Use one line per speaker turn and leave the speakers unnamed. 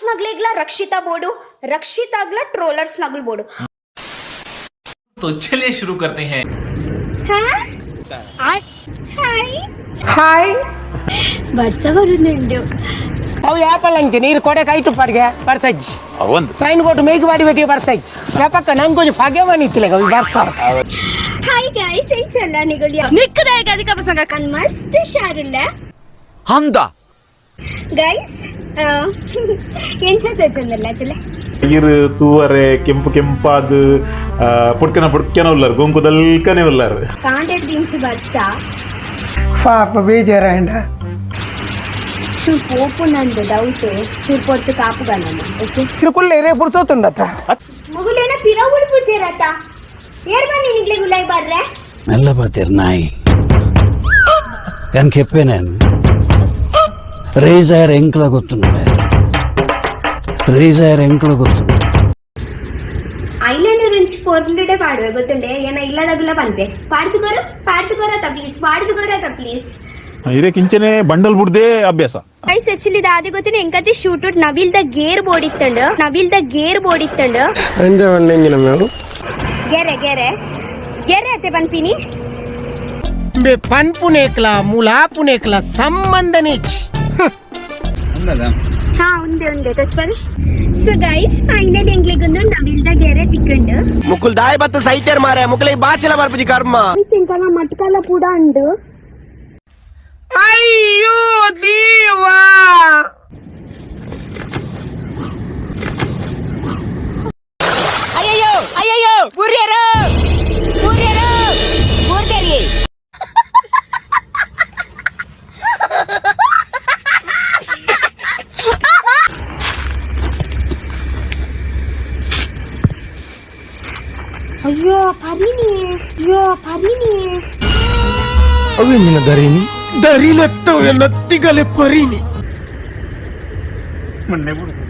ನಗ್ಲೆಗ್ಲ ರಕ್ಷಿತಾ ಬೋಡು, ರಕ್ಷಿತಾಗ್ಲ ಟ್ರೋಲರ್ಸ್ ನಗಲ್ ಬೋಡು.
तो चलिए शुरू करते हैं।
ಹಾಯ್.
ಹಾಯ್.
ವರ್ಷ ಬರುന്നുಂಡು.
ಅವು ಯಾಪಲ್ಲ ಅಂಚೆ ನೀರು ಕೊಡೆ ಕೈಟು ಪಡ್ಗೆ ಬರ್ಸಜ್ಜಿ.
ಒಂದು
ಟ್ರೈನ್ ಕೊಟ್ಟು ಮೇಗ್ ಬಾಡಿ ಬೆಟ್ಟಿಗೆ ಬರ್ಸಜ್ಜಿ ಯಾಪಕ್ಕ ನಂಗೆ ಕೊಂಚ ಫಗೆ ಮನಿತ್ತಿಲ್ಲ ಬರ್ಸ.
Hi guys, ಎಂಚಲ್ಲ ನಿಗುಲ್?
ನಿಕ್ಕದಾಯಕ ಅಧಿಕ ಪ್ರಸಂಗ.
ನಾನ್ ಮಸ್ತ್ ಹುಷಾರುಲ್ಲ.
ಅಂದ.
ಗೈಸ್, ಎಂಚ ತೋಜೊಂದಲ್ಲ ಅತಲೆ?
ಇರು ತೂವರೆ ಕೆಂಪು ಕೆಂಪಾದ ಪುಡ್ಕನ ಪುಡ್ಕನ ಉಲ್ಲಾರ್, ಗೊಂಕುದಲ್ಕನೆ ಉಲ್ಲಾರ್.
ಕಾಂಡೆಡ್ ಬೀನ್ಸ್ ಬರ್ಸ.
ಪಾಪ ಬೇಜಾರಂಡ.
ಚೂರ್ ಪೋಪು ನಂದು ಡೌಟ್, ಚೂರ್ ಪೊತ್ತು ಕಾಪುಗಾನಮ್ಮ, ಓಕೆ?
ತಿರುಕುಳ್ಳೆ ರೇ ಪುಡ್ಸೋತುಂಡತ್ತ.
ಮುಗುಲೇನ ಪಿರವುಳು ಪೂಜೆರತ ಏರ್ ಬನ್ನಿ ನಿಗ್ಲೆ ಗುಲಾಯ್ ಬರ್ರೆ.
మెల్ల పాతేరు నాయి కానీ చెప్పే నేను రేజ్ అయ్యారు ఎంకులో గుర్తున్నాడు, రేజ్ అయ్యారు ఎంకులో గుర్తున్నాడు.
ಐಲೈನರ್ ಒಂಜಿ ಪೊರ್ಲುಡೆ ಪಾಡುವೆ ಗೊತ್ತುಂಡೆ ಏನ ಇಲ್ಲದಾಗುಲ ಪನ್ಪೆ ಪಾಡ್ದುಕೊರು ಪಾಡ್ದುಕೊರತ ಪ್ಲೀಸ್, ಪಾಡ್ದುಕೊರತ ಪ್ಲೀಸ್.
ಇರೇ ಕಿಂಚನೆ ಬಂಡಲ್ ಬುಡ್ದೇ ಅಭ್ಯಾಸ.
ಗೈಸ್, ಆಕ್ಚುಲಿ ದಾದೆ ಗೊತ್ತಿನ ಎಂಕತಿ ಶೂಟ್ ನವಿಲ್ the gear board ಇತ್ತಂಡು, ನವಿಲ್ the gear board ಇತ್ತಂಡು.
ಎಂಜ
ಗೆರೆ ಗೆರೆ ಗೆರೆ ಅತ್ತೆ ಪನ್ಪಿನಿ.
ಬೆ ಪನ್ಪುನೇಕ್ಲ ಮುಲಾಪುನೇಕ್ಲ ಸಂಬಂಧ ನೀಚ್.
ಹಾ, ಉಂದೆ ಉಂದೆ ಟಚ್. ಸೊ ಗೈಸ್, ಫೈನಲ್ ಎಂಗ್ಲಿಗೊಂದು ನವಿಲ್ the ಗೆರೆ ತಿಕ್ಕಂಡು.
ಮುಕುಲ್ ದಾಯ ಬತ್ತ ಸೈತೇರ್ ಮಾರೆ, ಮುಕುಲ್ ಬಾಚಿಲ ಬರ್ಪುಜಿ ಕರ್ಮ.
ಎಂಕಲ ಮಟ್ಕಲ ಪೂಡ ಉಂಡು.
ಅಯ್ಯೋ ದೇವಾ.
ಅಯ್ಯಯ್ಯೋ ಅಯ್ಯಯ್ಯೋ, ಬುರ್ಯರು ಬುರ್ಯರು ಬುರ್ದರಿ.
ಅಯ್ಯೋ ಪರಿನಿ, ಅಯ್ಯೋ ಪರಿನಿ.
ಅವೇಂಜಿನ ದರಿನಿ ದರಿಲೆತ್ತವ ನತ್ತಿಗಲೆ ಪರಿನಿ.
ಮೊನ್ನೆ ಬುಡ್ದು.